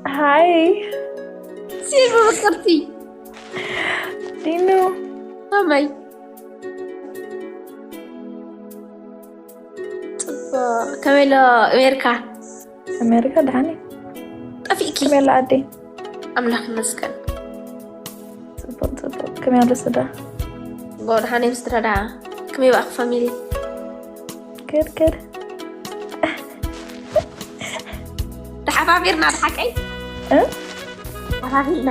ሃይ ሲልቪ ምቅርቲ ዲኑ ከመይ ጽቡቅ ከመይ ኣሎ ኣሜሪካ ኣሜሪካ ደሓኒ ጠፊእኪ ከመይ ኣሎ ኣዴ ኣምላኽ ይመስገን ጽቡቅ ጽቡቅ ከመይ ኣሎ ስድራ ጽቡቅ ደሓን እዮም ስድራ ደኣ ከመይ በኣኹ ፋሚሊ good good ተሓፋፊርና ብሓቀይ እ? ተሓፋፊርና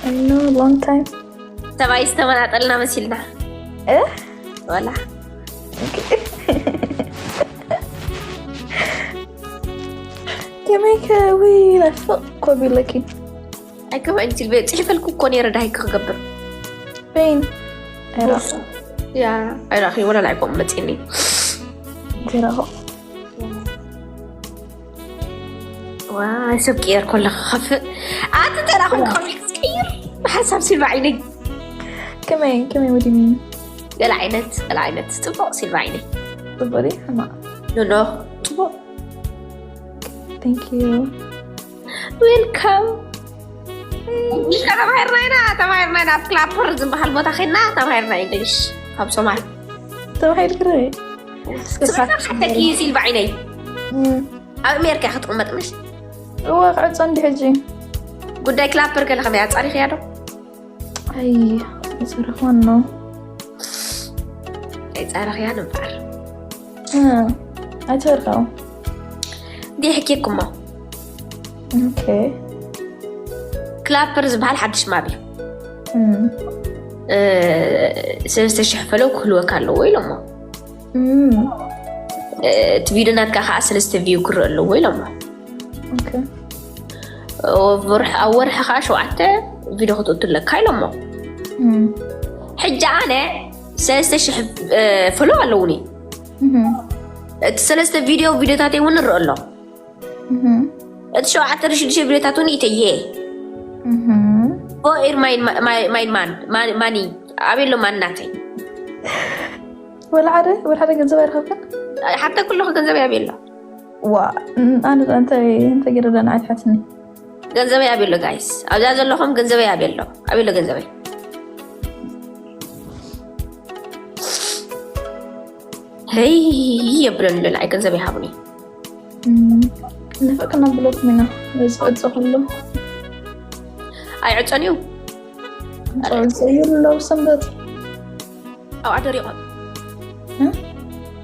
I know long time ሰብኣይ ዝተመናጠልና መሲልና እ? ወላ ከመይ ከዊ ናፍቕ ኮቢለኪ ኣይከማይን ሲልቪ ጽሒፈልኩ እኮ ነይረ ዳሂ ክገብር በይን ኣይራ ያ ኣይራኺ ወላ ላይኮም መፂኒ ዜራኹ ዋ ሰብ ቅየር ከለካ ከፍእ ኣቲ ተራ ኮንካ ኮሜንት ትቀይር ሓሳብ ሲልቪ ዓይነይ ከመይ ከመይ ወዲኒ ገለ ዓይነት ገለ ዓይነት ፅቡቅ ሲልቪ ዓይነይ ጽቡቅ ሕማቅ ኖኖ ፅቡቅ thank you ዌልካም ኢልካ ተማሂርና ኢና ተማሂርና ኢና ኣብ ክላፐር ዝበሃል ቦታ ኸና ተማሂርና ኢንግሊሽ ካብ ሶማል ተባሂልክረ ስብሓተኪ ሲልቪ ዓይነይ ኣብ ኣሜሪካ ክትቕመጥ ምሽ እወ ክዕፆ እንዲ ሕጂ ጉዳይ ክላፐር ገለ ከመይ ኣፃሪኽያ ዶ ኣይ ዝረኽበን ነው ኣይፃረኽያን እምበኣር ኣይተርኸው እንዲሕኪኩሞ ኦኬ ክላፐር ዝበሃል ሓድሽ ማብ እዩ ሰለስተ ሽሕ ፈለው ክህልወካ ኣለዎ ኢሎሞ እቲ ቪድዮ ናትካ ከዓ ሰለስተ ቪው ክረአ ኣለዎ ኢሎሞ ኦኬ ኣብ ወርሒ ከዓ ሸውዓተ ቪድዮ ክትእቱ ኣለካ ኢሎሞ ሕጂ ኣነ ሰለስተ ሽሕ ፈሎ ኣለውኒ እቲ ሰለስተ ቪድዮ ቪድዮታተይ እውን ንርኢ ኣሎ እቲ ሸውዓተ ሽዱሽተ ቪድዮታት እውን ይተየ ፎኤር ማይን ማን ማኒ ኣበይ ኣሎ ማን ናተይ ወላ ሓደ ወላ ሓደ ገንዘብ ኣይረኸብክን ሓብተ ኩለኹ ገንዘብ ያበይ ኣሎ ዋ ኣነ እንታይ እንታይ ገረዳ ንዓይ ትሓትኒ ገንዘበይ ኣበይ ኣሎ ጋይስ ኣብዛ ዘለኹም ገንዘበይ ኣበይ ኣሎ ኣበይ ኣሎ ገንዘበይ ሄይ የብለሉ ንዓይ ገንዘበይ ሃቡኒ ንፈቅና ብሎኩም ኢና ዝዕፀ ኩሉ ኣይዕፀን እዩ ፀውፀ ይብለው ሰንበት ኣብኣ ደሪቖም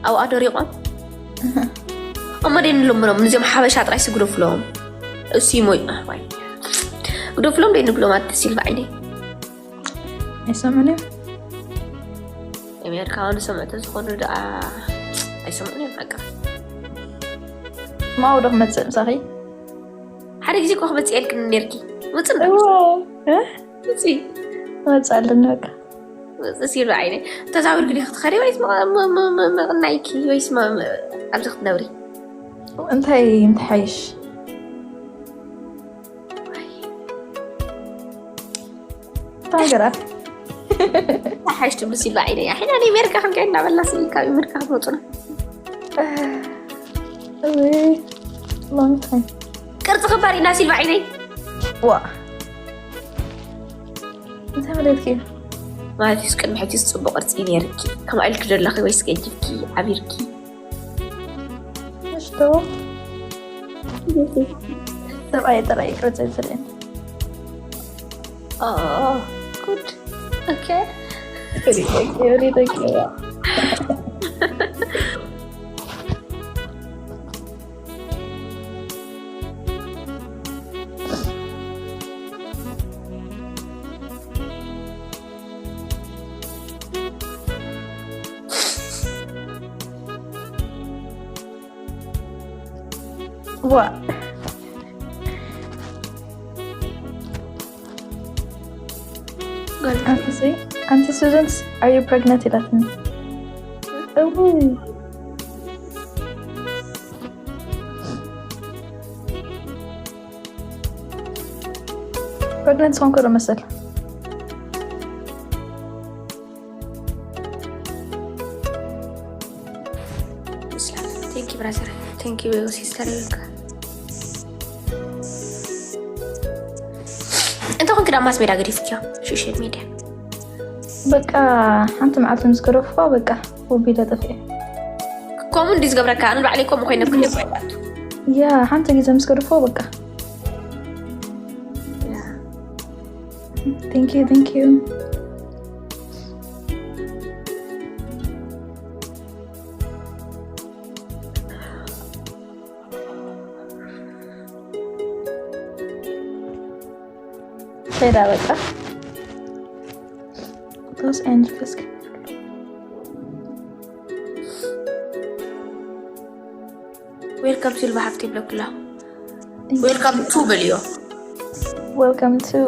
ኣብኣ ደሪቖም እሞ ደይ ንልምኖም ንዚኦም ሓበሻ ጥራይ ስግደፍሎም እሱ ይሞይ ግደፍሎም ደይ ንብሎም ኣቲ ሲልቫ ዓይነይ ኣይሰምዑን እዮም ኣሜሪካዊ ንሰምዑ ተዝኾኑ ደኣ ኣይሰምዑን እዮም ሓቂ ማው ዶ ክመፅእ ምሳኺ ሓደ ግዜ እኮ ክመፅእ የልክን ነርኪ ውፅእ እዎ እ? ውፅእ መፅእ ኣለኒ በቃ ውፅእ ሲሉ ዓይነ ተዛዊርክ ዲ ክትኸዲ ወይስ መ- መ- መ- መ- መቕናይኪ ወይስ መ- መ- ኣብዚ ክትነብሪ እንታይ እንታይ ሓይሽ ታገራት ሓሽ ትብሉ ሲሉ ዓይነ ያ ሕና ናይ ኣሜሪካ ክንከ እናበልና ሲ ካብ ኣሜሪካ ክትመፁና long time ቅርፂ ክባር ኢና ሲልባ ዓይነይ ዋ እንታይ ማለት እዩ ማለት እዩ ቅድሚ ሕጂ ፅቡቅ ቅርፂ ነይርኪ ከምኣ ኢልኪ ዘለኺ ወይስ ገዲፍኪ ዓቢርኪ ምሽቶ ሰብኣይ ጥራይ ይቅርፅ ዝርእን ጉድ ኦኬ What? Auntie, Auntie Susan, are you pregnant? He left me. Oh. Pregnant song could have missed. Thank you, brother. Thank you, sister. እንተ ኮንክ ዳ ማስ ሜዳ ገዲፍክዮ፣ ሶሻል ሜድያ። በቃ ሓንቲ መዓልቲ ምስ ገደፍኳ በቃ ወቢለ ጠፍኤ። ከምኡ እንዲ ዝገብረካ፣ ኣነ ባዕለይ ከምኡ ኮይነ ኩሉ ይባይባቱ። ያ ሓንቲ ግዜ ምስ ገደፍኳ በቃ። Thank you, thank you. ከይዳ በቃ ሎስ ኣንጀለስ። ዌልካም ሲልቫ ሓፍቲ ይብለኩላ። ዌልካም ቱ በልዮ። Welcome to